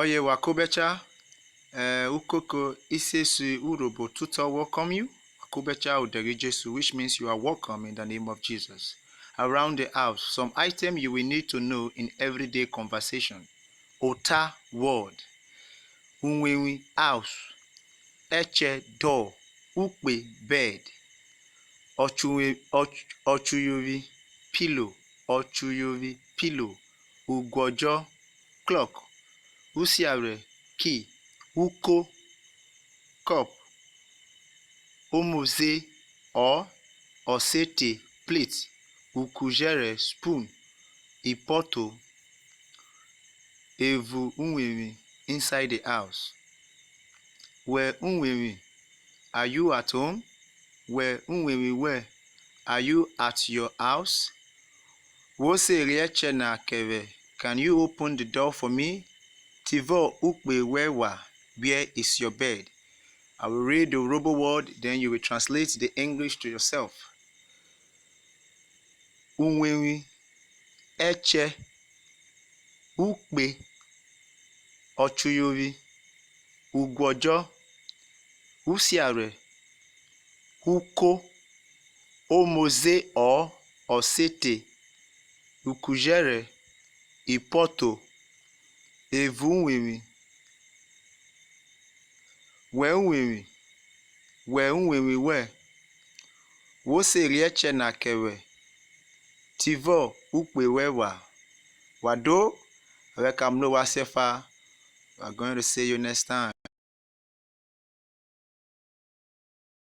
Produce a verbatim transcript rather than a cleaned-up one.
Ọye wa kobẹcha, eh, ukoko isesi Urhobo tutor welcome you. Wa kobẹcha odẹ ri Jesu, which means you are welcome in the name of Jesus. Around the house, some item you will need to know in everyday conversation. Ota, word. Uwevwin, house. Ẹchẹ, door. Ukpe, bed. Ọchuyovwi, pillow. Ọchuyovwi, pillow. Uguọjọ, clock. Usiarhẹ, key. Uko, cup. Omoze or ọsete, plate. Ukujẹrẹ, spoon. Ipọto. Evun uwevwin, inside the house. Wẹ uwevwin, are you at home? Wẹ uwevwin wẹ, are you at your house? Wo se riẹn ẹchẹ na kẹ vwẹ, can you open the door for me? Tivọ ukpe wẹ wa, where is your bed? I will read the Urhobo word, then you will translate the English to yourself. Uwevwin, ẹchẹ, ukpe, ọchuyovwi, uguọjọ, usiarhẹ, uko, omoze or ọsete, ukujẹrẹ, ipọto, evun uwevwin. Wẹ uwevwin, wẹ uwevwin wẹ, wo se riẹn ẹchẹ na kẹ vwẹ, tivọ ukpe wẹ wa. Wa do, a vwẹ ka mrẹ ovwan se efa. We are going to see you next time.